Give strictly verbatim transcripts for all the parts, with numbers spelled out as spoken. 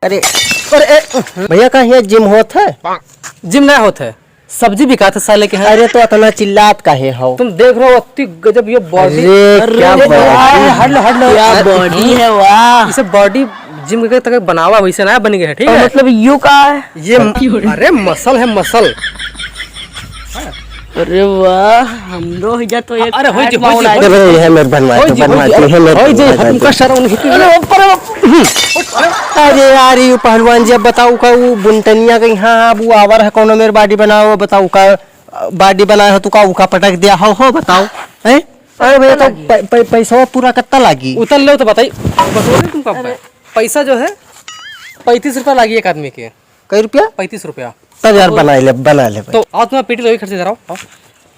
अरे, अरे, ए, भैया, का हियाँ जिम होत है? जिम ना होत है, सब्जी बिकात है साले के यहाँ। अरे, तो अतना चिल्लात काहे हो? तुम देख रहे हो, अति गजब ये बॉडी। अरे, क्या अरे, बॉडी। अरे, हट लो, हट लो। क्या बॉडी है, वाह। इसे बॉडी जिम के तक बनावा, वैसे ना बन गए है, ठीक तो है? मतलब, यू का है? ये, अरे, मसल है, मसल। अरे वाह, हमरो हो जा तो एक अरे, हो जी, हो जी, हो जी। अरे, ये मेरे बनवा दो, बनवा दो, ये मेरे बनवा दो। अरे, ऊपर, ऊपर। अरे यार, ये पहलवान जी, अब बताओ का वो बुनटनिया के यहाँ अब वो आवर है, कौनो मेरे बॉडी बनाओ, बताओ का बॉडी बनाए हो तो का उका पटक दिया हो, हो बताओ, हैं? अरे भैया, तो पै-, पै-, पैसवा पूरा कितना लागी? उतर लो तो बताई, बतौनी तुमको अब। पैसा जो है, पैंतीस रुपया लागी एक आदमी के। कई रुपया? पैंतीस रुपया। तब यार, बना ले, बना ले भाई। तो आओ, तुम्हारा पेटी तो वही खर्चे धराओ, आओ।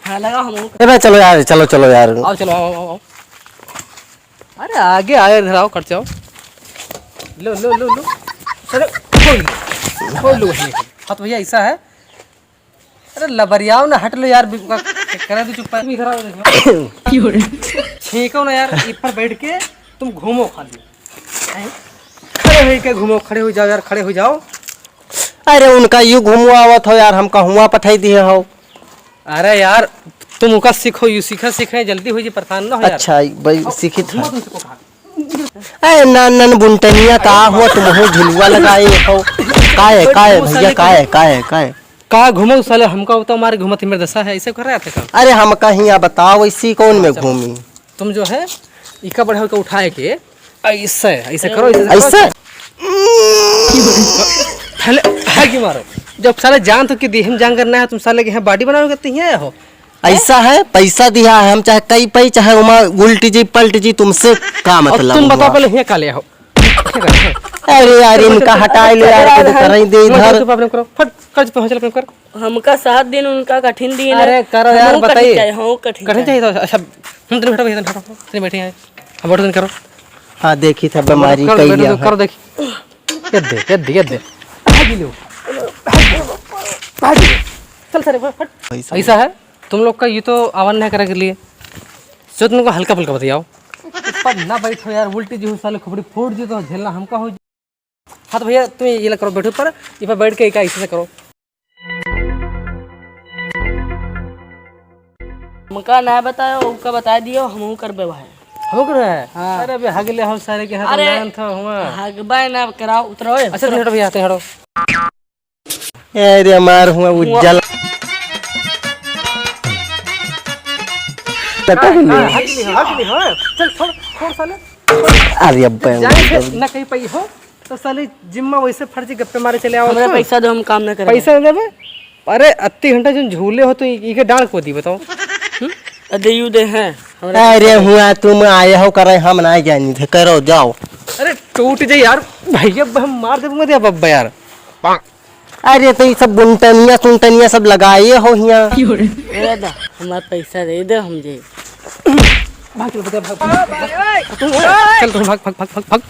हाँ, लगाओ हम लोग। ए भाई, चलो यार, चलो, चलो यार। आओ, चलो, आओ, आओ, आओ। अरे, आगे आए, इधर आओ, खर्चे आओ। लो, लो, लो, लो। अरे, खोल लो, खोल लो वहीं। हाँ, तो भैया, ऐसा है। अरे, लबरियाओ ना, हट लो यार, बि-, का-, करे दो, चुप, पैर भी खराब हो जाएगा। छींको ना यार, इस पर बैठ के तुम घूमो खाली। हैं? खड़े होके घूमो, खड़े हो जाओ यार, खड़े हो जाओ। अरे उनका यू घूमो आवत हो यार, हमका हुआ पठाई दिए हो। अरे यार, तुम उका सीखो, यू सीखा सीखे, जल्दी हो जी, परेशान ना हो यार। अच्छा, भाई, आओ, सीखित घूमो है। तुम सीखो कहाँ? अरे नन नन बुनटनिया का हो, तुम हो झुलुआ लगाए हो। का है, का है भैया, का है, का है, का है? कहाँ घूमो साले, हमका बताओ, मारे घूमत ही मेरे दशा है, ऐसे कर रहा था काम। अरे हमका हियाँ बताओ, इसी कौन में अच्छा, घूमी? तुम जो है, इका बढ़िया होकर उठाए के, ऐसे, ऐसे करो, ऐसे करो। ऐसे? पहले, है कि मारो? जब साले जान तो कि देह में जान करना है, तुम साले के यहाँ बॉडी बनाने करते ही आए हो? ऐसा है, पैसा दिया है, हम चाहे कई पई, चाहे उमा उल्टी जी, पलटी जी, तुमसे का और मतलब तुम बताओ हुआ? पहले हियाँ का ले हो? अरे यार, इनका हटाए ले यार, अरे, कुछ अरे, कराई दे अरे, इधर। चुप, अपने करो, फट, कर चुप, चल, अपने कर। हमका सात दिन उनका कठिन दिन है। अरे, करो यार, हमहू कठिन बताइए। चाहे, हमहू कठिन कठिन चाहे। चाहिए तो, अच्छा, हम तुम बैठो, भैया, तुम बैठो, तुम बैठे हैं। हम बैठो, तुम करो। हाँ, देखी था, बीमारी करो, कई बैठो, लिया तुम है। करो, देखी। ये दे, ये दे, ये दे। भागी लो। भागी लो। चल, सारे, फट। ऐसा ऐसा है, तुम लोग का ये तो आवाज नहीं करे के लिए। जो तुमको हल्का फुल्का बताओ। पर ना बैठो यार, उल्टी जी हो साले, खोपड़ी फोड़ दी तो झेलना हमका हो। हाँ तो भैया, तुम ये ला करो, बैठो पर, ये पर बैठ के एक ऐसे से करो। हमका ना बतायो, उनका बता दियो, हमहू करबे भाई। हमहू करबे? हाँ। अरे अबे हगले हो सारे के हाथ अरे, में था हुआ। हगबे ना कराओ, उतरो, ए, अच्छा, उतरो। तुम हटो भैया, तुम हटो। ए रे मार हुआ हुआ। उज्जल। पता ही नहीं। हगली हो, हगली हो। चल, छोड़, छोड़ साले। अरे अब्बे। जाए थे, ना कहीं पाई हो। तो साले जिम्मा वैसे फर्जी गप्पे मारे चले आओ हमरा तो। पैसा दो, हम काम ना करें। पैसा दे देबे? अरे, अत्ती घंटा जो झूले हो तो ई, ई के डांड को दी बताओ। हम्म? अदे यू दे हैं, हमरा अरे पैसा दे। हुआ तुम आए हो करे, हम ना जानी थे, करो जाओ। अरे, टूट जाए यार, भैया, अब हम मार देबे मत अब यार। अरे, तो ये सब बुनटनिया सुनटनिया सब लगाए हो हियाँ। ए दादा, हमार पैसा दे दे, हम जे। भाग, चल, भाग, भाग, भाग, भाग। चल, तू भाग, भाग, भाग।